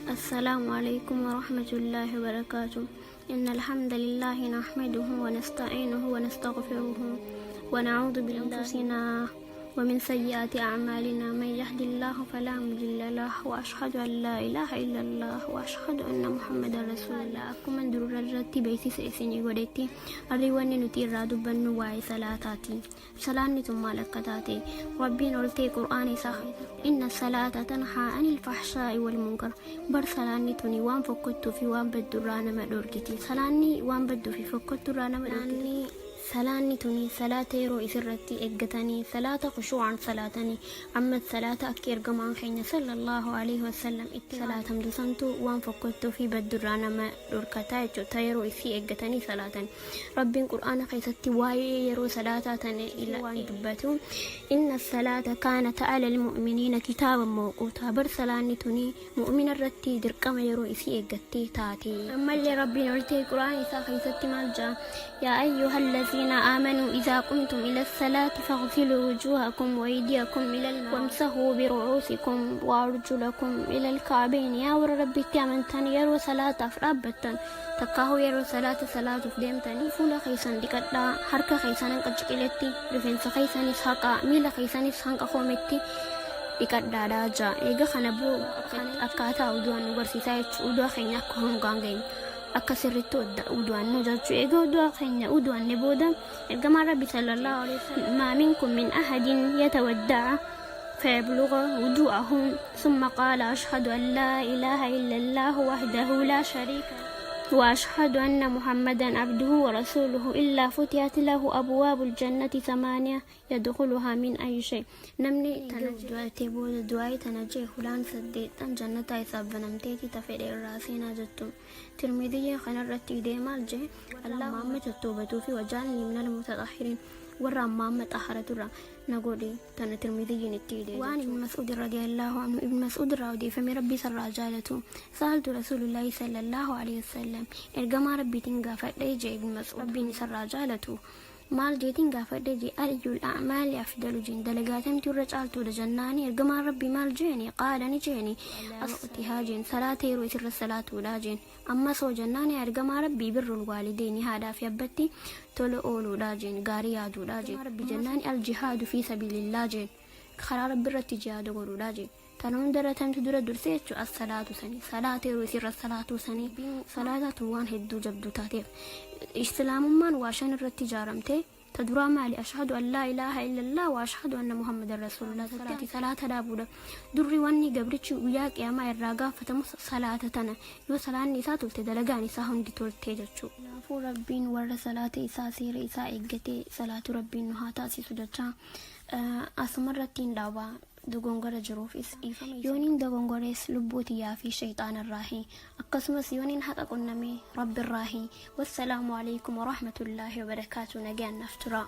السلام عليكم ورحمة الله وبركاته. إن الحمد لله نحمده ونستعينه ونستغفره ونعوذ بأنفسنا ومن سيئات أعمالنا، من يهد الله فلا مضل له، وأشهد أن لا إله إلا الله وأشهد أن محمدا رسول الله. Akkuma durra irratti beeksisa isinii godhetti, arri wanni nuti irraa dubbannu waa'ee salaataati. Salaanni tun maal akka taate Rabbiin ol ta'e Qur'aana isaa: "إن الصلاة تنهى عن الفحشاء والمنكر." Bar salaanni tuni waan fokkottuu fi waan baddurraa nama dhorkiti. Salaanni waan badduu fi fokkottuurraa nama dhorkiti. Salaanni tuni salaata yeroo isirratti eeggatanii, salaata khushuu'aan salaatanii, ammas salaata akka ergamaan keenya sallallahu alaihi wasallam itti salaatamtu santu waan fokkottuu fi baddurraa nama dhorkataa jechuudha, yeroo isii eeggatanii salaatan. Rabbiin Qur'aana keessatti waa'ee yeroo salaataa tane waan dubbatu: "إن الصلاة كانت على المؤمنين كتابا موقوتا." Bar salaanni tuni mu'mina irratti dirqama yeroo isii eeggattee taate. Ammallee Rabbiin ol ta'e Qur'aana isaa keessatti maal jaa? "يا أيها الذين آمنوا إذا قمتم إلى الصلاة فاغسلوا وجوهكم وأيديكم إلى وامسحوا برءوسكم وأرجلكم إلى الكعبين." Yaa warra Rabbitti amantan, yeroo salaataaf dhaabbattan, takkaahuu yeroo salaata salaatuuf deemtanii, fuula keessan dhiqadhaa, harka keessan hanqa ciqiletti, rifeensa keessanis haqaa, miila keessanis hanqa koometti dhiqadhaadhaa jaa. Eega kana boo akkaataa udu'an nu barsiisaa jechuu, udu'a keenya akka hongaan geenyu akka sirritti udu'annu jechuu. Eega udu'a keenya udu'anne booda, ergamaan Rabbi sallallahu alaihi wasallam: "ما منكم من أحد يتوضأ فيبلغ وضوءه ثم قال أشهد أن لا إله إلا الله وحده لا شريك له وأشهد أن محمدا عبده ورسوله إلا فتحت له أبواب الجنة ثمانية يدخلها من أي شاء." Namni tana du'atee booda du'aa'ii tana jee, hulaan saddeettan jannataa isaaf banamteeti ta fedhe irraa seenaa jettu. Tirmidiyyiin kanarratti idee maal jee? Allah amma tattoobatuu fi "واجعلني من المتطهرين", warra amma amma xaharaturra na godhe. Tana Tirmidiyyiin itti hidhe. وعن ابن مسعود رضي الله عنه, ibn Mas'uud irraa odeeffame, Rabbii sarraa jaalatu: "سألت رسول الله صلى الله عليه وسلم", ergamaa Rabbiitiin gaafadhe jee ibn Mas'uud, Rabbiin isarraa jaalatu. Maal jeetiin gaafadhe jee? "أي الأعمال أفضل" jeen, dalagaatamti irra caaltuudha jennaani, ergamaan Rabbii maal jeeni? قال, ni jeeni, "وقتها" jeen, salaata yeroo isirra salaatuudha jeen. Ammas hoo jennaani, ergamaa Rabbii, "بر الوالدين", haadhaa fi abbatti tola ooluudha jeen, gaarii yaaduudha jeen. Rabbi jennaani, "الجهاد في سبيل الله" jeen, karaa Rabbi irratti jihaada godhuudha jeen. Tana hundarra tamtu dura dursee jechuu as-salaatu sanii, salaata yeroo isirra salaatuu sanii. Salaatatu waan hedduu jabduu taateef, islaamummaan waa shan irratti ijaaramte. Ta duraa maali? "أشهد أن لا إله إلا الله وأشهد أن محمدا رسول الله." Salaati salaata dhaabuudha. Durri wanni gabrichi guyyaa qiyaamaa irraa gaafatamu salaata tana. Yoo salaanni isaa tolte, dalagaan isaa hundi toltee jechuu. Kanaafuu Rabbiin warra salaata isaa seera isaa eeggatee salaatu Rabbiin nu haa taasisu jechaa, asumarratti hin dhaabaa. Dogongora jiruufis dhiifama. Yooniin dogongorees lubbuu tiyyaa fi shayxaanarraahi, akkasumas yooniin haqa qunnamee Rabbirraahi. Wassalaamu alaikum warahmatullaahi wabarakaatu. Nagaan naaf tura.